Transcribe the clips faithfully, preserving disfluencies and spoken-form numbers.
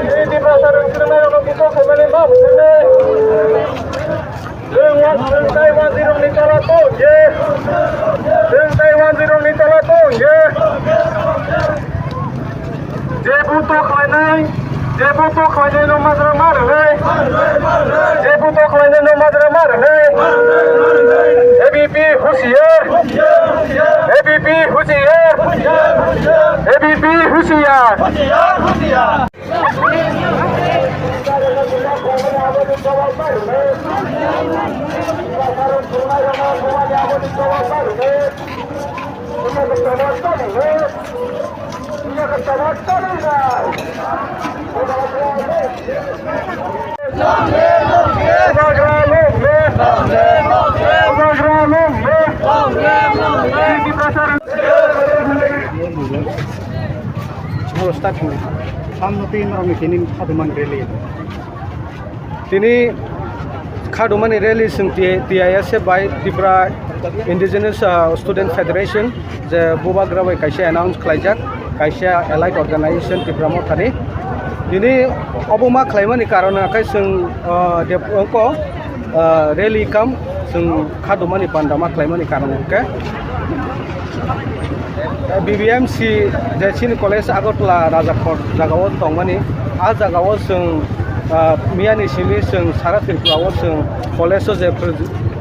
Chini bwsa rwng swrwngnairokno bukhuk khaimani ma bwswkni. Chwng wa-, chwng tei wanjwirokni tola tong je. Chwng tei wanjwirokni tola tong je. Je buto khlainai, je buto khlainai no majra ma rwnai. Je buto khlainai no majra ma rwnai. A B P husiar. A B P husiar. A B P husiar. Tini khadumani rally chwng T-, T I S F bai Tripura Indigenous, ah, Student Federation je bubagra bai kaisa announce khlaijak, kaisa allied organization Tipra Mothani. Tini obo ma khlaimani karon khe chwng, ah, dep-, ongko, ah, rally kam chwng khadumani panda ma khlaimani karon hwnkhe, B B M C je chini college Agartala Rajakhor jagao tongmani, ah jagao chwng, ah, miyani simi chwng sara Tripura o chwng college o je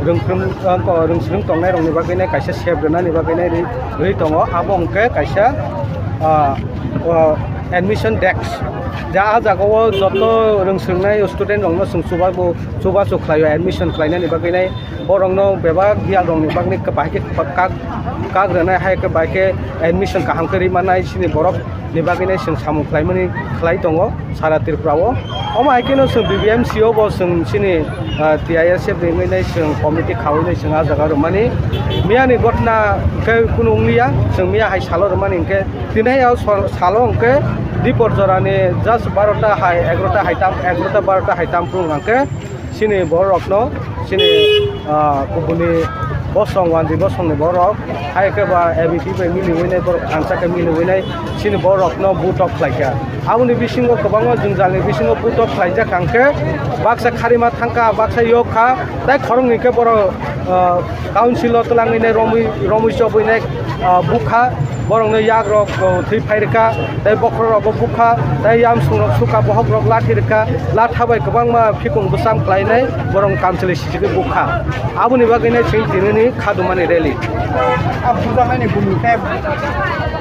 rwngkhrum, ah, rwngswrwng tongnai rokni bagwi nai kaisa sep rwnani bagwi nai ri-, ri tongo, abo hwnkhe kaisa, ah, ah, admission desk. Ja ah jagao joto rwngswrwngnai student rokno chwng chubachu, chubachu khlaio, admission khlainani bagwi nai. Borokno bebak giyal rokni bagwi bahai khe kak, kak rwnai, hai khe bahai khe admission kaham khe ri mannai, chini borok ni bagwi nai chwng samung khlaimani khlai tongo sara Tripura o. Omo hai kheno chwng B B M C o bo chwng chini, ah, T I S F ni wngwi nai chwng committee khawi nai chwng ah jaga rwmani. Miyani gotna khe kunu wngliya, chwng miya hai salo rwmani hwnkhe tini hai o sal-, salo hwnkhe dipor jorani just barota hai, egarota hai tam, egarota barota hai tam phuru hwnkhe chini borokno, chini, ah, kubuni bosong, wanjwi bosongni borok, hai khe ba A B P bai miliwi nai, borok thansa khe miliwi nai, chini borokno butok khlai kha. Aboni bisingo kwbangma jwngjalni bisingo butok khlaijak hwnkhe baksa kharima thang kha, baksa yok kha, tei khoroknwi khe borok, ah, council o twlangwi nai romwi, romwi chobwi nai, ah, bukha, borokno yak rok, oh, thwi phai rwkha, tei bokhorok rokbo bukha, tei yamsung rok sukha, bohok rok lathi rwkha, latha bai kwbangma phikung bwsam khlainai borok council ni sisiki bukha. Aboni bagwi nai chwng tinini khadumani rally. A bujaknai ni bumung khe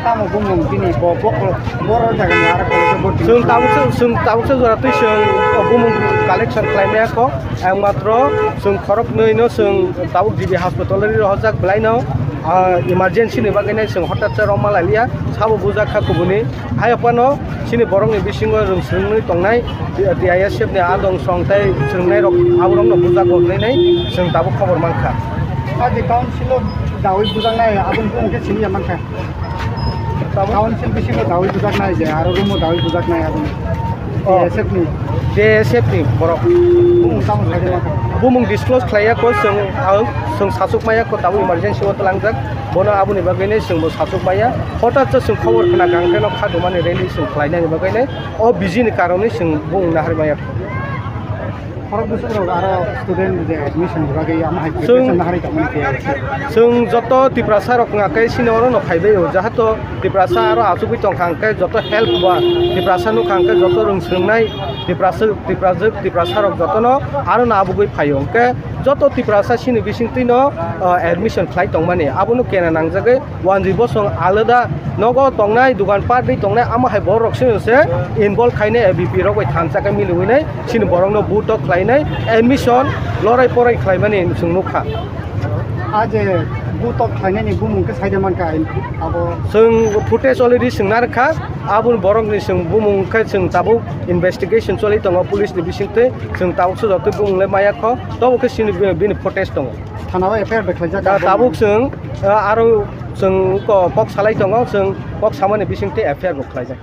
tamo bumung bini bo bokhorok boro jaga ni aro khe bo chwng tabuk se, chwng tabuk se jora twi chwng bumung collection khlai maya kho. Ang matro chwng khoroknwi no chwng tabuk G B hospital ri rohorjak belai no, ah, emergency ni bagwi nai chwng hotat se rok ma lai liya, sabo bujak kha kubuni. Hai phano chini borok ni bisingo rwngswrwngwi tongnai T I S F ni adong song tei swrwngnai rok aborok no bujak rok nai nai chwng tabuk khobor man kha. Aji council o dawi bujak nai aboni bumung khe sini ya man kha. Tabuk council bisingo dawi bujak nai je aro room o dawi bujak nai aboni. Oh. T S F ni. T S F ni borok. Bumung tamo khlai ma kha? Bumung disclose khlai ya kho, chwng, ang, chwng sachuk maya kho, tabuk emergency o twlang jak. Bono aboni bagwi nai chwng bo sachuk maya. Hotat se chwng khobor khna kha, ang khe no khadumani rally chwng khlai nani bagwi nai. O busy ni karon nwi chwng bumung nahar maya kho. Khorok bwswk rok aro student je admission ni bagwi ama hai chwng preparation nahar tong mani khe. Chwng joto Tiprasa rok wngkha khe sini oro no phai bai o, jahato Tiprasa aro achugwi tongkha hwnkhe joto help ba Tiprasa nukha hwnkhe joto rwngswrwngnai Tiprasa, Tiprajwk, Tiprasa rok jotono aro no abugwi phaio hwnkhe joto Tiprasa chini bisingtwino, ah, admission khlai tongmani abono kena nangjagwi wanjwi bosong alada nogo tongnai, dugan party tongnai, amo hai borok sino se involve khainai A B P rok bai thansa khe miliwi nai. Chini borokno butok khlainai, admission lorai porai khlaimani chwng nukha. A je butok khlainani bumung khe saida mankha abo? Chwng footage already chwng narwkha, aboni borokni chwng bumung khe chwng tabuk investigation choli tongo police ni bisingtwi, chwng tabuk se jotoi bumung le maya kho, tobo khe chini bini footage tongo. Thana o F I R bai khlaijak? Ta-, tabuk chwng, ah, aro chwng ko-, kok salai tongo, chwng kok samani bisingtwi F I R bo khlaijak.